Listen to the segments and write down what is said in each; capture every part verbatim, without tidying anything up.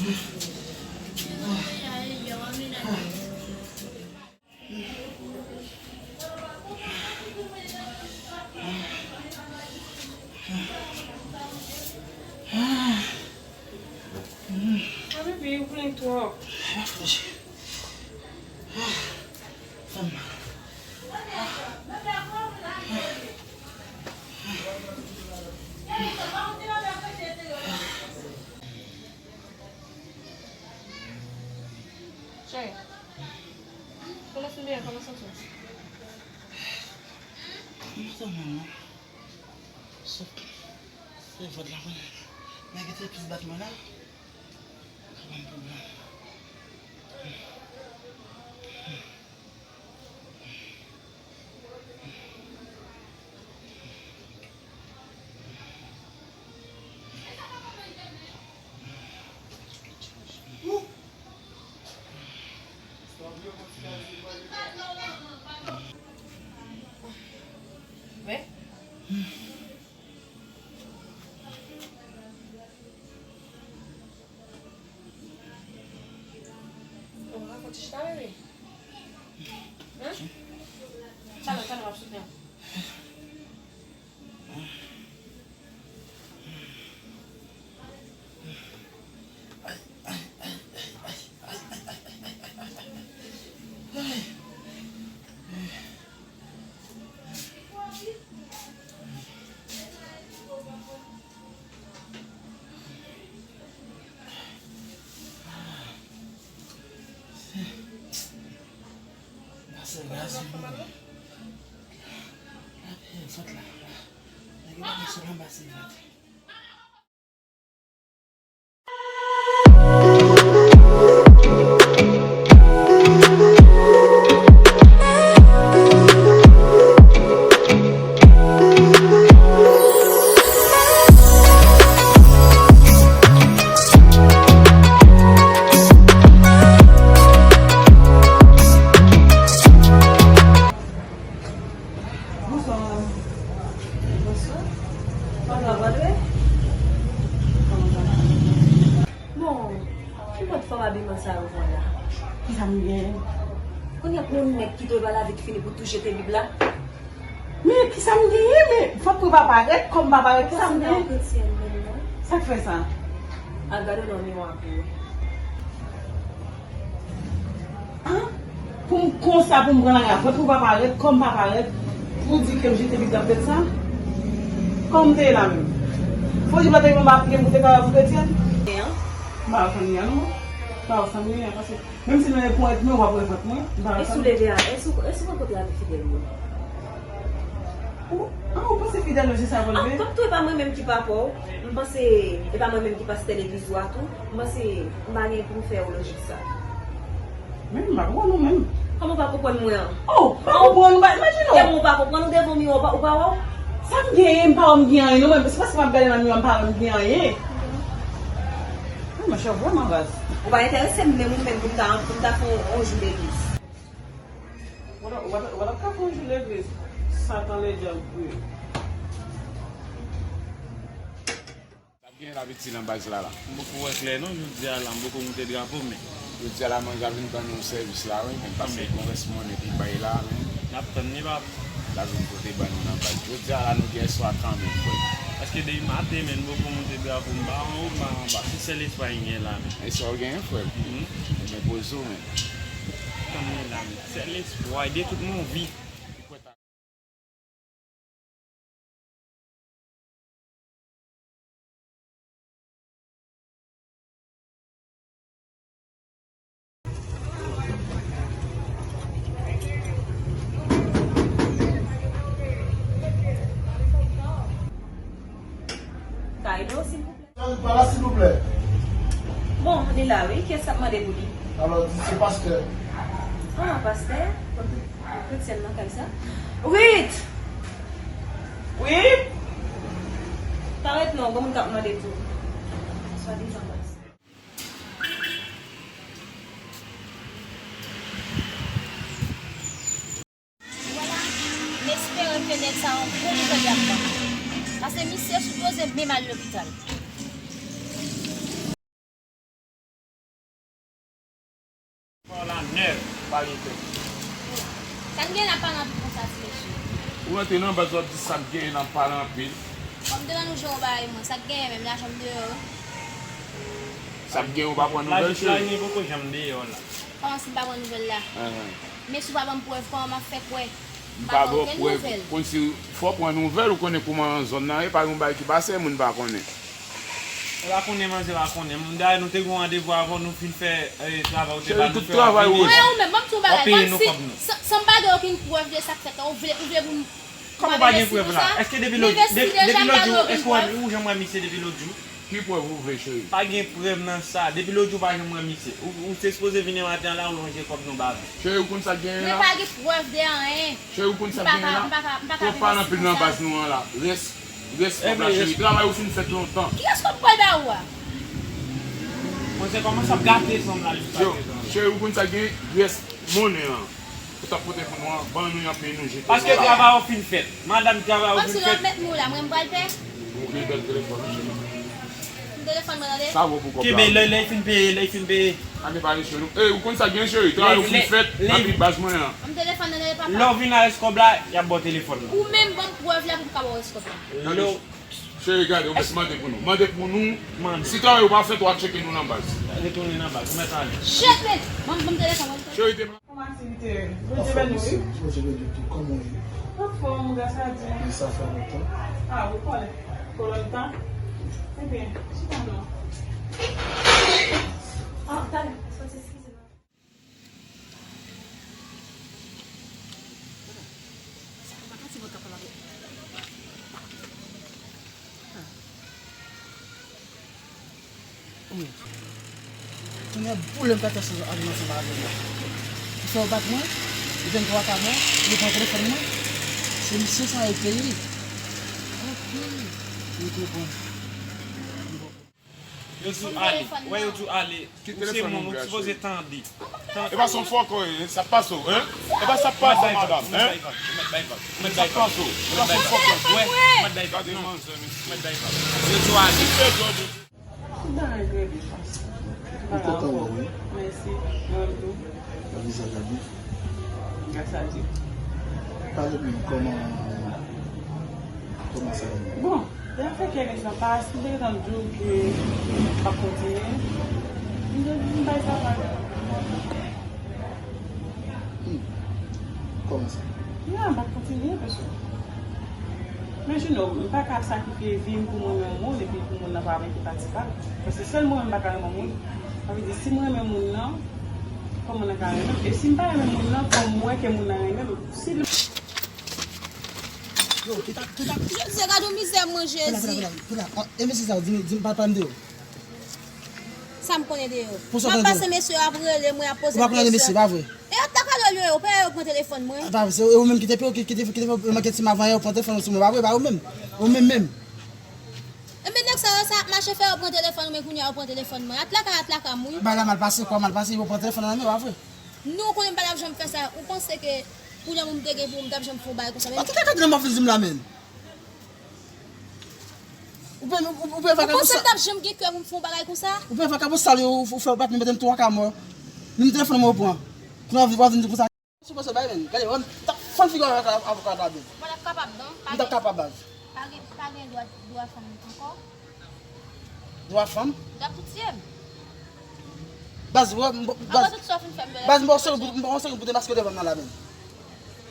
Ah, bebe, ou plen twòp. Chè, kòman w santi w? M pa tèlman mal non. Sòf se vant la mwen. Nèg ki te plis bat mwen la, sa ban m pwoblèm. Wè? Ou pa fè ti chita, bebe? Hein? Talè, talè, w ap soutni. Pase gaz mwen. Ape vant la. Nèg yo pa sou anba se vant. Bonswa, madam. Bonswa. Kòman w ap vre? Bon, ki mòd fòm abiman sa yo pran la? Kisa m gen? Kounye a pou yon nèg kite w epi al avèk fini pou tou jete bib la? Men kisa m genyen? Men fòk mwen pa parèt, kòm m pa parèt, kisa m genyen? Ou panse w pa yon kretyèn menm non? Sa k fè sa? Al gade w nan miwa pou wè. An? Pou m konsa, pou m pran lari a, fòk mwen pa parèt, kòm m pa parèt, pou di ke m jete bib la tèt sa? Kòman m te ye la menm? Fò di m la te gen yon bab pye m pou te ka pou kretyèn? M pa wè sa m genyen non. M pa wè sa m genyen, paske Menm si nou gen ponyèt mwen, w ap wè vant mwen. M pa wè sa. E si w leve a, e si w, e si w rankontre avèk fidèl ou yo? Ou, an, ou panse fidèl yo se sa yo leve? An, kòm tou e pa mwen menm ki papa w, m panse e pa mwen menm ki pastè legliz ou a tou, m panse m pa gen pou m fè ou lojik sa. Men m pa konprann ou menm. Kòman w pa konprann mwen an? Oh, pa konprann ou, pa, imajine w. Lè w pa konprann ou devan miwa, ou pa, ou pa wè w? Sa m genyen, m pa wè m gen anyen non, men se paske m ap gade nan miwa, m pa wè m gen anyen. Wi, monchè, vrèman raz. Ou pa enterese m menm ou menm pou m ta, pou m ta fè yon, yon jou legliz. Ou pa, ou pa, ou pa t ap ka fè yon jou legliz. Satan ledyab vre. L ap gen la piti nan baz la la. M poko wè klè non, jodi a la, m poko moute drapo, men. Jodi a la, mwen ka vin ban nou sèvis la, wi, men paske gon rès monnen ki bay la, men. N ap tann li, papa. L ap vin pote ban nou nan baz. Jodi a la, nou gen espwa kanmenm, frè. Paske depi maten, men, m poko moute drapo, m pa anwo, m pa anba. Se sèl espwa m gen la, men. E sa w genyen, frè m? Mhm. Ebyen, poze w, men. Tann li la, men. Sèl espwa, de tout mon vi. Kay do, silvouplè. Sèl pa la, silvouplè. Bon, li la, wi. Kiyès k ap mande pou li? Alò, di se pastè. Ah, pastè? Bon, kretyèn nan kay sa. Ruth! Wi? Parèt non, gon moun k ap mande pou ou. Swadizan pastè. M espere ke nèg sa a yon bon nouvèl y ap ban. Paske misye sipoze menm al lopital. Pale nèf, pale tèt. Sa n gen n ap pale anpil konsa, ti mesye? Ou rantre nan baz, w ap di sa k genyen n ap pale anpil. Fò m te ban nou jan w bay mwen. Sa k genyen menm, lajan m deyò? Sa k genyen, ou pa pran nouvèl, cheri? Lajan m poko janm deyò la. Kòman si m pa pran nouvèl la? Ahan. Men si w pa ban m prèv, kòman m ap fè kwè? M pa ba w prèv. Kòmsi fò w pran nouvèl, ou konnen kòman zòn nan ye, pa gen yon bagay ki pase, moun pa konnen. Ou pa konnen, manzè pa konnen. Dayè, nou te gen yon randevou avè w, nou fin fè, eh, travay ou te ba nou fè, ou vini. Mwen, ou menm, ban m di w yon bagay, kòmsi, san, san m pa gen okenn prèv de sa k fèt la, ou vle, ou vle pou m, kòman pa gen prèv la? Èske depi lòt, depi lòt jou, èske w janm wè misye depi lòt jou? Ki prèv ou vle, cheri? Pa gen prèv nan sa. Depi lòt jou, w pa janm wè misye. Ou, ou te sipoze vini maten an la, ou lonje kòb nou ba nou. Cheri, ou konn sa k genyen la? Men pa gen prèv de anyen. Cheri, ou konn sa k genyen la? Twòp pale anpil nan baz nou an la. Rès, rès kòb la, cheri. Travay ou fin fèt lontan. Ki rès kòb m pral ba ou a? Manzè kòmanse ap gate zanm la jiska prezan. Cheri, ou konn sa k genyen? Rès monnen an. Ou t ap pote pou nou an, ban nou yon peyi nou jete. Paske travay ou fin fèt. Madanm, travay ou fin fèt. Kòmsi lè w met mo la, mwen m pral pè. Ou gen bèl telefòn, wi, cheri. M telefòn mwen tande. Sa vo pou kòb la. Kenbe, lè, lè l fin peye, lè l fin peye. Ane pale cheri. Ey, ou konn sa gen cheri. Travay ou fin fèt, anpi baz mwen an. M telefòn nan tande papa. Lè w vin a rès kòb la, y ap ba w telefòn nan. Ou menm ban m prèv la pou m ka ba w rès kòb la. Cheri, gade, ou mèt mande pou nou. Mande pou nou. Mande. Si travay ou pa fèt, w a tcheke nou nan baz. Retounen nan baz. Ou mèt ale. Shit, men! Ban m, ban m telefòn mwen. Cheri, te Kòman aktivite? Bondye beni w, wi. Bondye beni w tou. Kòman w ye? Anfòm, gras a Dye. Men sa fè lontan. Ah, ou konnen. Fè lontan. Ebyen, chita non. Ah, talè. Soti, eskize m. Sa pa ti bon k ap pale avè w. Wi. Tonnè boule m ta fè sa avè m ansanm avè l la. Pou fè yo bat mwen, li jwenn twa kamyon, li pran telefòn mwen. Se misye sa yo peye. Ok. Li konprann. Yo di w ale. Wè yo di w ale. Ou se moun, ou sipoze tande. E pa se yon fòkò w ye, sa k pase w, en? E pa sa k pase w, madanm, en? Sa k pase w? E pa se yon fòkò w ye. Gade manzè, mesye. Yo di w ale. Tout bagay rele, chans. Ou kontan wè w, wi. Mèsi. Mwen menm tou. Lavi sa ap byen? Gras a Dye. Pale pou mwen, kòman, kòman sa ye? Bon, lè afè Kenneth lan pase, m te gentan di w ke m p ap kontinye. M te di m bay sa pale. Hmm. Kòman sa? Ya, m p ap kontinye, paske men Juno, m pa ka sakrifye vi m pou mwen renmen yon moun epi pou moun nan pa mete pati pa l. Paske sèl mwen menm m pa ka renmen yon moun. Sa vle di, si m renmen moun nan, kòman nan ka renmen m? E si m pa renmen moun nan, fò m wè ke moun nan renmen m. Si l Yo, kita, kita. Jezi, gade yon mizè mwen, Jezi. Pela, pela, pela. E mesye sa, di m, di m pa, pa m de yo. Sa m konnen de yo. M ap pase mesye yo ap rele mwen, ap poze m kesyon. Ou pa konnen de mesye, pa vre? E yo t ap rele yo, yo peye yo pran telefòn mwen. Pa vre, se ou menm ki te peye yo, ki, ki te, ki te fè yo manke ti m avan yo pran telefòn sou mwen, pa vre, pa ou menm. Ou menm menm. Ebyen nèg sa yo sa ap mache fè yo pran telefòn mwen, kounye a yo pran telefòn mwen. Atlaka, atlaka m wi. Bagay la mal pase, kwa mal pase, yo pran telefòn nan men, pa vre? Non, ou konnen m pa t ap janm fè sa. Ou panse ke pou lanmou m te gen pou ou, m t ap janm fè yon bagay konsa menm? Atlaka, gade nan m ap vin di m la menm. Ou pe, ou, ou pe vakabon sa. Ou panse m t ap janm gen kè pou m fè yon bagay konsa? Ou pe vakabon sal yo, ou, ou fè, ou pa t menm mete m twa ka mò. Menm telefòn mwen ou pran. Kounye a w ap vin di konsa. Sou pase bay menm. Gade, w ap, t ap fann figi avoka, avoka ta menm. Mwen t ap kapab non. M t ap kapab baz. Pa gen, pa gen dwa, dwa fanm ankò. Dwa fanm? L ap tou tiye m. Baz, w ap, baz. Apre tout sa w fin fè m. Baz, m ba w seri pou, m ba w seri pou demaske devan m nan la menm.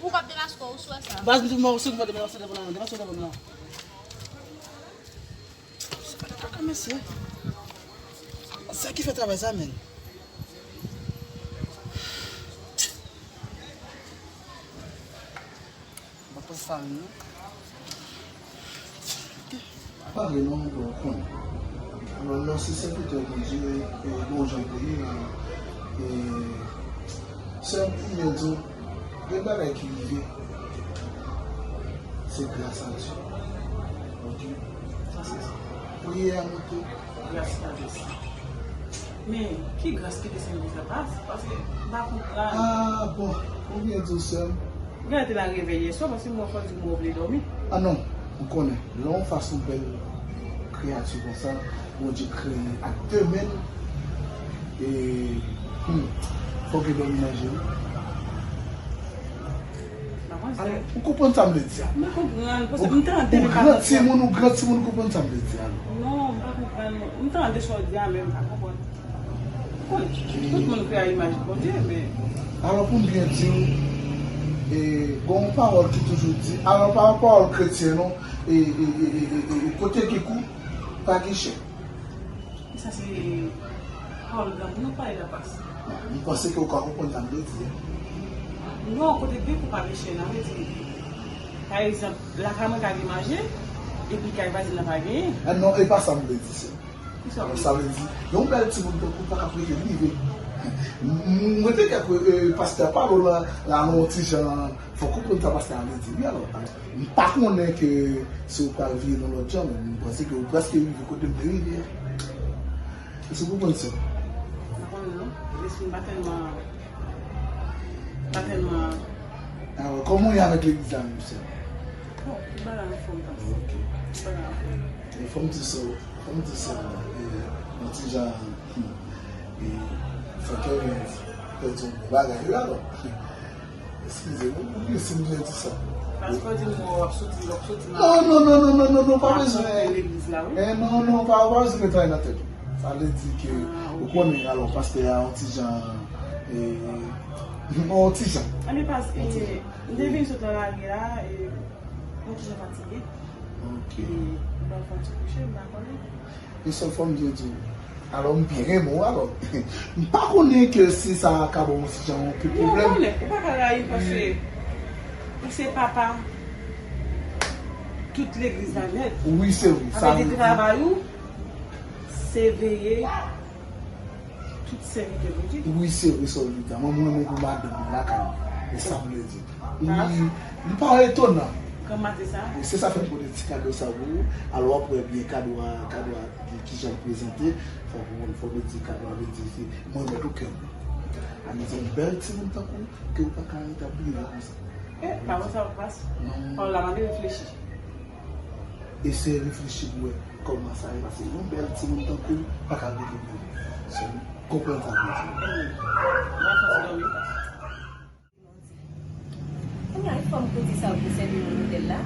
Ou p ap demaske w, ou swè sa. Baz, m di w, m ba w seri pou demaske devan m nan, demaske devan m nan. Se pa kaka, mesye. Sa ki fè travay sa, menn. M ap pase sa menm, non. Ok. Pa vre, non, ou konnen. Alò, lè w se sèvitè Bondye, e, bon jan pou ye, e, sè m, m byen di w, gen bagay ki rive, se gras a Dye. Ok? Sa se sa. Priyè a monte, gras la desann. Men, ki gras ki desann konsa, pas-, paske m pa konprann. Ah, bon, ou byen di w, sè m. Ou genlè te nan revèy yèswa, paske m wè fò di m wè w vle dòmi. Ah non, ou konnen, lè yon fason bèl kreyati konsa, Bondye kreye ak de men l, e, hmm, Fòk yo ban m manje wi. Alò, ou konprann sa m vle di a? Mwen konprann, paske m tande, men pa konprann. Ou gran timoun, ou gran timoun, ou konprann sa m vle di a? Non, m pa konprann. M tande sa w di a, men m pa konprann. Ou konnen, tout moun kreye a imaj Bondye, men. Alò, pou m byen di w, e, gon yon pawòl ki toujou di, alò, pa yon pawòl kretyen, non, e, e, kote ki kou, pa gen chen. Sa se pawòl granmoun ou pale la, pas? M panse ke ou ka konprann sa m vle di a. Non, kote gen kou pa gen chen, sa vle di, pa egzanp, lakay mwen ka gen manje, epi kay vwazen nan pa genyen. Ah non, e pa sa m vle di, sè. Kisa w vle di? Sa vle di, yon bèl timoun tankou w pa ka prete rive. M, m rete kèk, e, pastè a pale w la, la, yon ti jan, fòk ou konprann sa pastè a vle di, wi, alò. M pa konnen ke si w pral vire nan lòt jan, men m panse ke ou prèske rive kote m te rive a. Èske w konprann sa? M pa konnen non. Lespri m pa tèlman, pa tèlman. Alò, kòman w ye avèk legliz la menm, sè? Bon, tout bagay anfòm, pas. Ok. Tout bagay anfòm. E fò m di sa, fò m di sa, e, yon ti jan, hmm, e, fè kè mwen pèdi yon bon bagay, wi, alò. Eskize m, m bliye si m byen di sa. Paske w di m w ap soti, w ap soti nan. Non, non, non, non, non, non, non, pa bezwen. Legliz la, wi. Eh, non, non, pa, pa bezwen met anyen nan tèt ou. Sa vle di ke, ah, ok, ou konnen, alò, pastè a, yon ti jan, eh, yon ti jan. Anben, paske, yon ti jan, m te vin sot nan lari a, e, yon ti jan fatige. Ok. E, m pral fè yon ti kouche, m pa konnen. E sèl fò m byen di w. Alò, m byen renmen w, alò. M pa konnen ke si sa ka ba w yon ti jan yon pil pwoblèm. Non, ou konnen, ou pa ka rayi paske ou se papa tout legliz la nèt. Wi, se vre. Sa vle di travay ou, se veye tout sèvitè Bondye. Wi, se vre, sa w di a. Mwen, mwen, mwen, pou madanm mwen lakay mwen. E sa m vle di. Li, li pa etonan. Granmate sa. E se sa fè m pote ti kado sa pou ou. Alò, w ap wè byen kado a, kado a, ki, ki jan l prezante. Fò w konprann, fò w di kado a vle di, se mwen mèt ou kè m. Ann di yon bèl timoun tankou w, ke w pa ka rete ap briye konsa. E, pa konsa, pas. Non. Pawòl la mande reflechi. Eseye reflechi pou wè kòman sa ye, paske yon bèl timoun tankou w pa ka rete pou li. So, konprann sa m vle di. Mwen santi dòmi. Kounye a, e fòm kote sa yo pou sèvi nan modèl la.